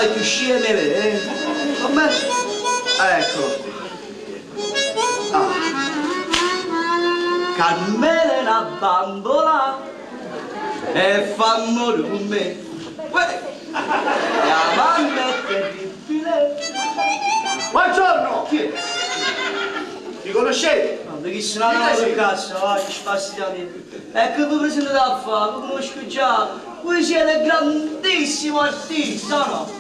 state cchiù sceme 'e me, eh? Comm'è? Eccolo. Ah. Carmela è na bambola e fa ammore cu me. Uè! E 'a mamma è terribile. Buongiorno! Chi è? Mi conoscete? Ma chi se n'ha dato cazzo, va, che sfastidiate. E che vi presentate a fare? Vi conosco già. Voi siete grandissimo artista, o no?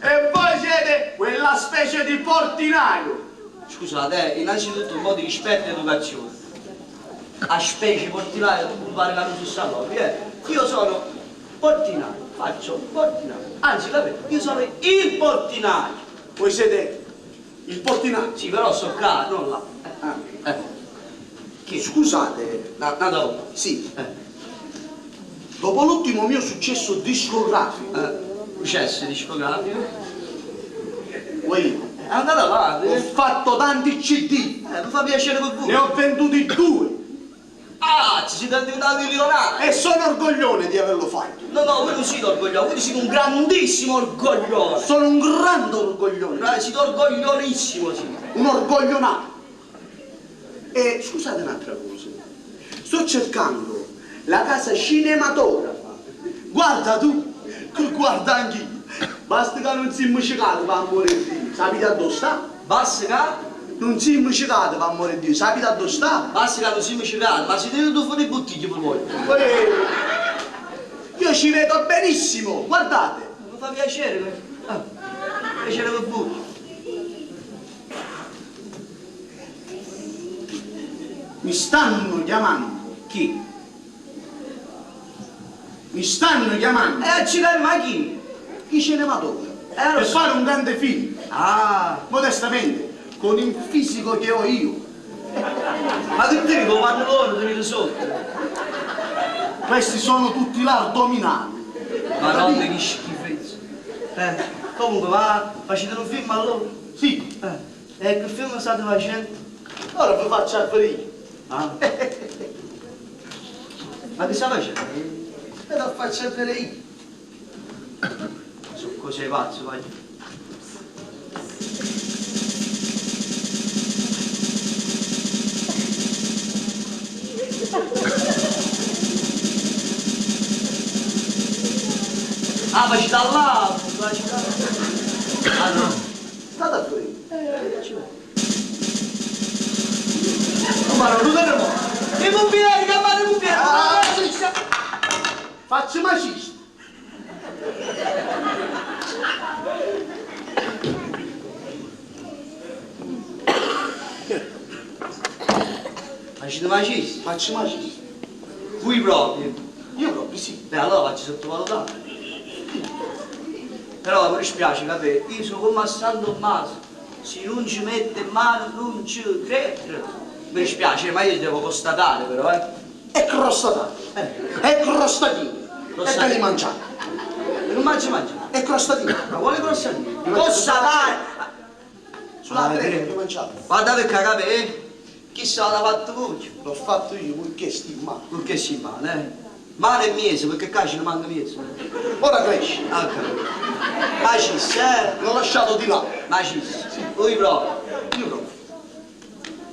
E voi siete quella specie di portinaio. Scusate, innanzitutto un po' di rispetto e educazione. A specie portinaio, tu mi pare che non si sa proprio, eh? Io sono portinaio, faccio portinaio. Anzi, vabbè, io sono il portinaio. Voi siete il portinaio. Sì, però sto qua, non là. Ah. Chi? Scusate, Na, dopo. sì, dopo l'ultimo mio successo discografico, Processo discografico. voi, Andate avanti. ho fatto tanti CD, Mi fa piacere per voi. ne ho venduti 2 Ah, ci siete diventati milionari. e sono orgoglione di averlo fatto. No, no, voi non siete orgogliosi, voi siete un grandissimo orgoglione. Sono un grande orgoglione, Siete orgoglionissimo, sì. un orgoglionato. E scusate un'altra cosa, sto cercando la casa cinematografa. Guarda tu, che guarda anch'io. Basta che non siamo cicati, per amore di Dio. Sapete dove sta? Basta che? Non siamo cicati, per amore di Dio. Sapete dove sta? Basta che non siamo cicati, ma siete tutti fuori bottiglie per voi. Io ci vedo benissimo, guardate. Mi fa piacere. Ah, piacere per voi. Mi stanno chiamando. Chi? Mi stanno chiamando. Ci ma chi? I cinematografi. Lo Per so. fare un grande film. Ah. Modestamente, con il fisico che ho io. Ma che te lo vanno loro, tenete sotto? Questi sono tutti l'addominali. Madonna, che schifezza. Comunque, va, facete un film allora? Sì. E che film state facendo? Ora vi faccio aprire. Ah. Ma che stai facendo? E lo faccio aprire io. Sono cose pazze, vai. Ah, ma ci sta là, ma ci sta là. Ah no. State a aprire. Ci va. Ma non lo vedo. I pompieri, chiamate i pompieri. Ah, sì, sì. Faccio macista. Faccio macista? Faccio macista. Voi proprio? Io proprio, sì. Beh, allora faccio sottovalutare. Però mi dispiace, capite? Io sono come a San Tommaso. Se non ci mette in mano, non ci credo. Mi dispiace, ma io devo constatare però, eh. È crostatato. È crostatino. È da rimangiare. E non mangi mangia? È crostatino. Ma quale crostatino? Constatare! Sulla tre che mangiate. Guardate qua, capite? Chissà l'ha fatto voi. L'ho fatto io, perché sti male. Perché si male, eh? Male è mese, perché qua ci manca mese. Ora cresce. Ah, capito. Ma ci sei? L'ho lasciato di là. Ma ci sei? Lui proprio. Io proprio.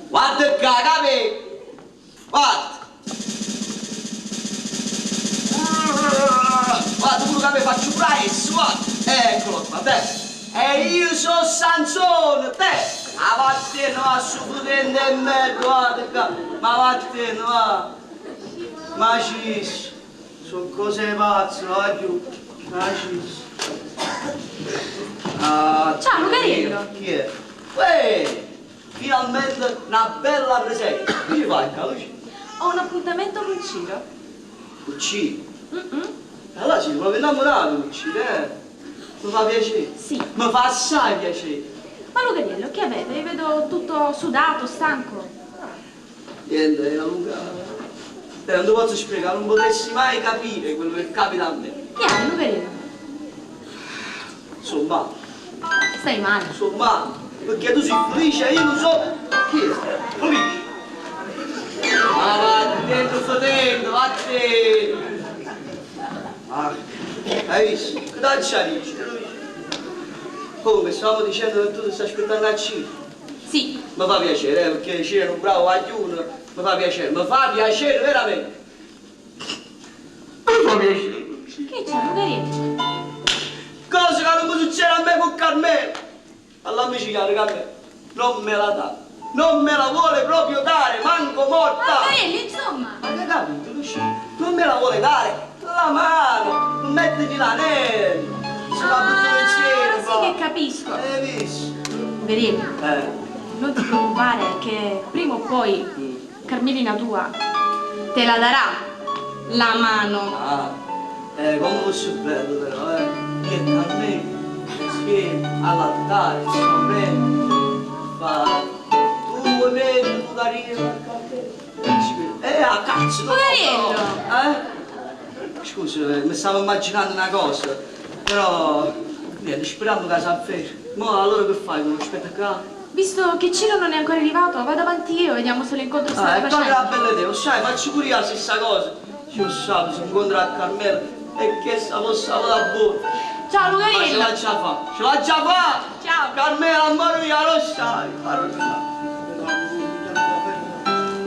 Guarda qua, capito? Guarda. Guarda pure che mi faccio pure guarda. Eccolo qua, te. E io sono Sansone, te. Ma vattene, va su potente e merda, guarda qua. Ma vattene, va. Ma ci sono cose pazze, va giù. Ma ci Ah, Ciao, Lucariello. Chi è? Uè, finalmente una bella presenza. Che ci fai, Luci? Ho un appuntamento con Ciro. Con Ciro? Allora sì, proprio innamorato con Ciro, eh? Mi fa piacere? Sì. Mi fa assai piacere. Ma Lucariello, che avete? Vi vedo tutto sudato, stanco. Niente, è una lunga... Non ti posso spiegare, non potresti mai capire quello che capita a me. Che hai, Lucariello? Sono male. Stai male? Sono male, perché tu sei felice e io non so chi è. Felice. Ma va dentro fratello. niente, vattene. Ah, hai visto? Che t'aggia dice? Come, stavamo dicendo che tu ti stai aspettando a Ciro. Sì. Mi fa piacere, perché Ciro è un bravo guaglione, mi fa piacere, mi fa piacere veramente. Mi fa piacere. Che c'è, Lugariello? Cosa che non mi succede a me con Carmelo. All'amici chiaro Carmelo, non me la dà. Non me la vuole proprio dare, manco morta. Lugariello, insomma. Ma che capito, Lucia? Non me la vuole dare la mano, non mettergli l'anello. Si fa tutto pensiero, Ah, sì che capisco. Hai visto? Lugariello, non ti preoccupare che prima o poi Carmelina tua te la darà la mano. Ah, come fosse bello però, eh. Io e Carmelo, insieme all'altare, stiamo bene. Fa, tu vuoi bene, tu carino, a Carmelo. A cazzo! no, Poverello! no. Eh? Scusa, mi stavo immaginando una cosa, però niente, speriamo che si affermi. Ma allora che fai? Non aspetta qua? Visto che Ciro non è ancora arrivato, vado avanti io, vediamo se l'incontro sta Ah, è proprio facendo. una bella idea, lo sai, faccio pure io la stessa cosa. Se lo sa, si incontra a Carmelo e che sta possa da buona. Ciao Ma ce Lucarello! l'ha già fa, ce l'ha già fa! Ciao! Carmelo, amore mio, lo sai!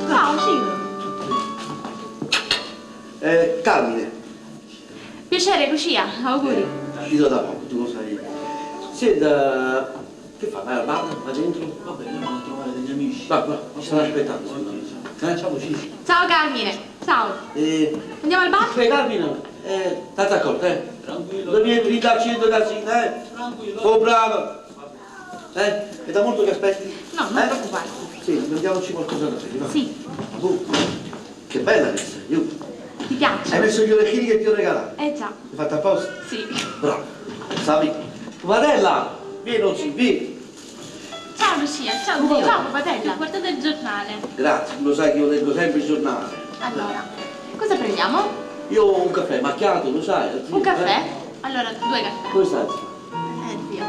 Ciao Ciro! Carmine. Piacere Lucia, auguri. Uscito da poco, tu lo sai. Senta, che fa? Vai al bar? Va dentro? Va bene, vado a trovare degli amici. Va, va, ci stanno aspettando. Ciao Lucia. Ciao Carmine, ciao. Andiamo al bar? Carmine, state accorto, eh? Tranquillo. Non entri da 100 casino, eh? Tranquillo. Oh, bravo. È da molto che aspetti? No, non preoccuparti. Sì, mangiamoci qualcosa da bere, va? Sì. Che bella che sei, io. Ti piace? Hai messo gli orecchini che ti ho regalato? Eh già. Hai fatto apposta? Sì. Bravo. Sapi. Pupatella, vieni oggi, vieni. Ciao Lucia, ciao zio. Ciao Pupatella. Guardate il giornale. Grazie, lo sai che io leggo sempre il giornale. Allora, cosa prendiamo? Io ho un caffè macchiato, lo sai. Zio, Un caffè? Allora, 2 caffè. Come stai? Zio.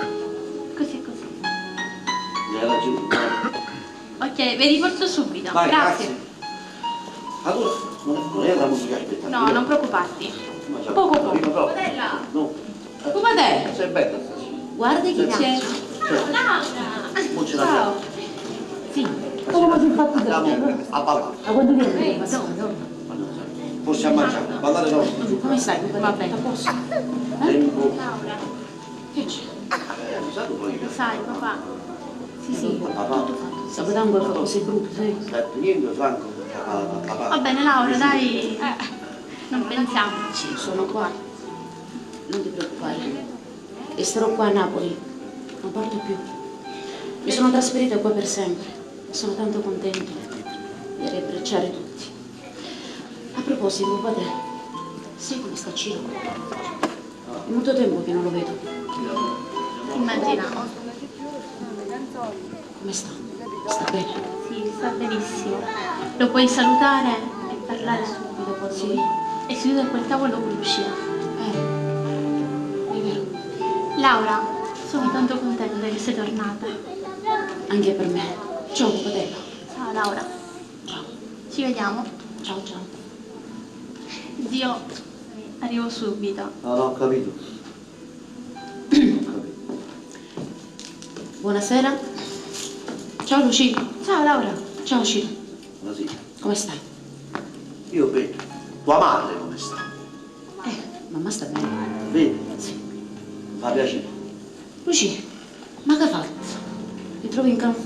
Così e così. Hai ragione. Ok, vi riporto subito. Vai, grazie. grazie. Allora, non era la musica aspettata. No, non preoccuparti. Poco poco. Pupatella. No. Pupatella. Sei bella stasera. Guarda chi c'è. Ciao Laura. Mo ce Ciao. Sì. Come si è fatto Andiamo a ballare. Ma quando vieni? Forse a mangiare. Ballare no. Come stai? Va bene. A posto? Tempo. Laura. Che c'è? Avvisato poi. Lo sai, papà. Sì, sì. Papà. Sabato fa cose brutte, sai? Niente, Franco. Papà. Va bene Laura, dai. Non pensiamoci. Sono qua. Non ti preoccupare. Resterò qua a Napoli. Non parto più. Mi sono trasferita qua per sempre. Sono tanto contenta di riabbracciare tutti. A proposito, padre, sai come sta Ciro? È molto tempo che non lo vedo. Immaginavo. Come sta? Sta bene? Sì, sta benissimo. Lo puoi salutare e parlare subito con lui. È seduto a quel tavolo con Lucia. È vero. Laura, sono tanto contenta che sei tornata. Anche per me. Ciao, Pupatella. Ciao Laura. Ciao. Ci vediamo. Ciao, ciao. Zio, arrivo subito. No, no, ho capito. Buonasera. Ciao Lucia. Ciao Laura. Ciao Ciro. Buonasera. Come stai? Io bene. Tua madre come sta? Mamma sta bene. Bene? Sì. Mi fa piacere. Lucia, ma che hai fatto? Mi trovi in campo?